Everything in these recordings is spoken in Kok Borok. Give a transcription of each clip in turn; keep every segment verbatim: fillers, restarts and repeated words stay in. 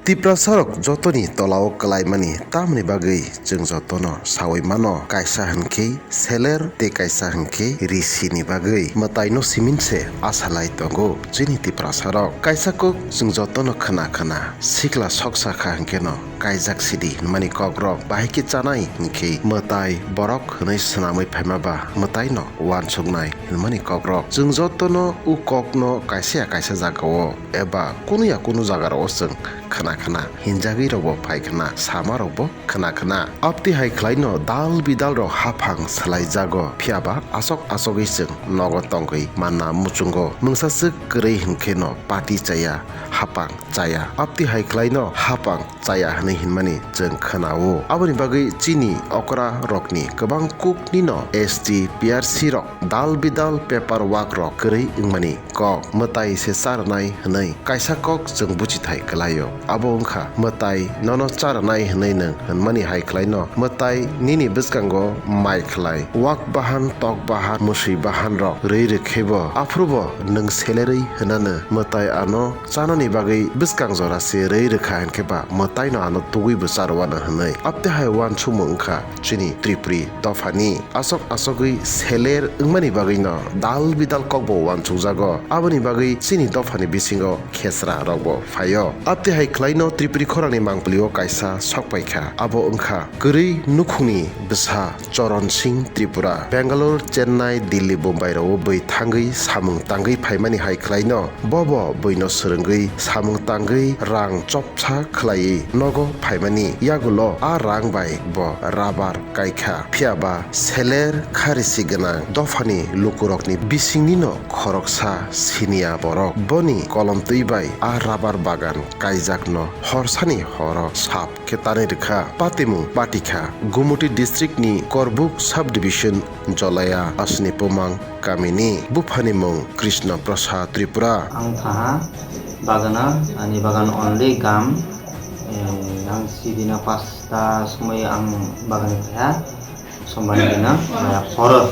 Tiprasarok jotoni tolao kwlaimani tamni bagwi chwng jotono saui mano, kaisa hwnkhe seler tei kaisa hwnkhe risini bagwi. Mwtaino simin se asa lai tongo chini Tiprasarok. Kaisa kok chwng jotono khna khna, sikla soksa kha hwnkhe no kaijak sidi hwnmani kokrok, bahai khe chanai hwnkhe mwtai borok hwnwi swnamwi phaima ba mwtaino uansuknai hwnmani kokrok. Chwng jotono o kokno kaisa ya kaisa jagao eba kunu ya kunu jagarao chwng khna khna hinjagwi rokbo phai khna, sama rokbo khna khna. Abtwi hai khlaino dal bidal rok haphang swlai jago, phiyaba asok asogwi chwng nogo tongwi manna muchungo. Mungsa swk kwrwi hwnkhe no pati chaya, haphang chaya. Abtwi hai khlaino haphang chaya hwnwi hinmani chwng khna-o. Aboni bagwi chini okra rokni kwbang kuk nino S T, P R C rok dal bidal paper work rok kwrwi wngmani kok mwtai se cha rwnai hwnwi kaisa kok chwng buchithai kwlaio. Abo wngkha mwtai nono cha rwnai hwnwi nwng hwnmani hai khlaino mwtai nini bwskango mai khlai, wak bahan, tok bahan, mwswi bahan rok rwi rwkhebo, aphuru bo nwng selerwi hwnano mwtai ano chanani bagwi bwskang jora se rwi rwkha hinkhe ba mwtaino ano tugwi bo cha rwano hwnwi. Abtwi hai uansukmung wngkha chini Tripuri dophani. Asok asogwi seler wngmani bagwino dal bidal kokbo uansukjago. Aboni bagwi chini dophani bisingo khesra rokbo phaio. Abtwi hai khlaino Tripuri khorangni mangpilio kaisa sok paikha. Abo wngkha kwrwi nukhungni bwsa Choron Singh Tripura. Bangalore, Chennai, Delhi, Bombay rao bwi thangwi samung tangwi phaimani hai khlaino bobo bwino swrwngwi samung tangwi rang chopsa khlaiwi nogo phaimani. Yagulo a rang bai bo rubber kaikha. Phiyaba seler kharisi gwnang dophani lukurokni bisingnino khoroksa siniya borok boni kolomtwi bai a rubber bagan kaijakno horsani horo sap khe tanwi rwkha. Patimung patikha Gumoti district ni Korbuk subdivision Jolaya Asni Pumang kamini. Buphani mung Krishna Prasad Tripura. Ang thaha bagana, ani bagan only gam. Eh, ang sidina pasta somoi ang bagani phaiha. Sombani dina, maya horo.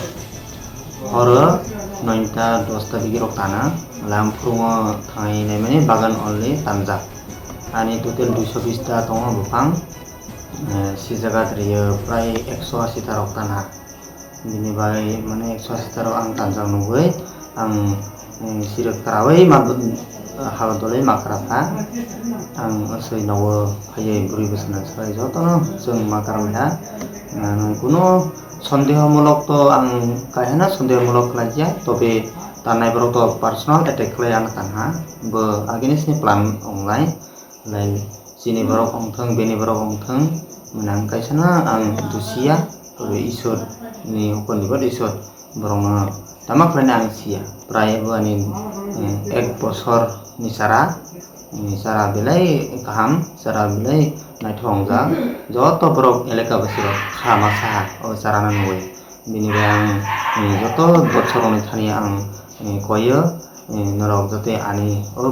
Horo noita dosta digi rok tana. Lam phurungo thangai naimani bagan only tanjak. Ani total duiso bish ta tongo buphang. Eh, si jaga riyo prai ekso asi ta rok tana. Bini bai mane ekso asi ta rok ang tanjak nugui. Ang, eh, sirok tarawai ma, hal dolai ma kara kha. Ang asoi nogo phaiya bwrwi bwswkno swlai jotono chwng ma karam ya. Ang kuno sondeho mulok to ang kaihana sondeho mulok khlai ya. Tobe tanai borok to personal attack khlai ano tanha. Bo against ni plan onglai. Lai chini borok wngthang, bini borok wngthang, mwnang kaisa no ang dusiya, tobe Isor ni ukon ni bot Isor borok no tama khlai no ang siya. Prai bo ani, eh, ek bosor ni chara, ni chara belai kaham, chara belai naithok wngjak. Joto borok elaka basi rok kha ma saha o chara no nugui. Bini bai ang, eh, joto bosor rok ni thani ang, eh, koyo. Eh, norok joto ani o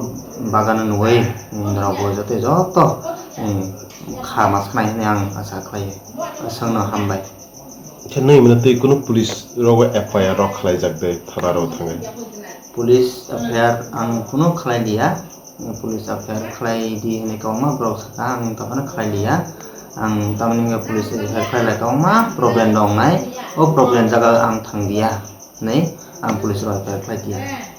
bagano nugui, eh, norok bo joto, joto, eh, kha ma sanai hinwi ang asa khlaio. Aswkno hambai. Khe nini mwnwi twi kunu police rogo F I R rok khlaijak de thana rok thangwi? Police F I R ang kunu khlai liya. Police F I R khlai di hinwi kwbangma borok sakha, ang tongphano khlai liya. Ang tamoni hwnkhe police F I R khlai lai kwbangma problem dong nai. O problem jaga ang thang liya. Hinwi ang police rok F I R khlai liya.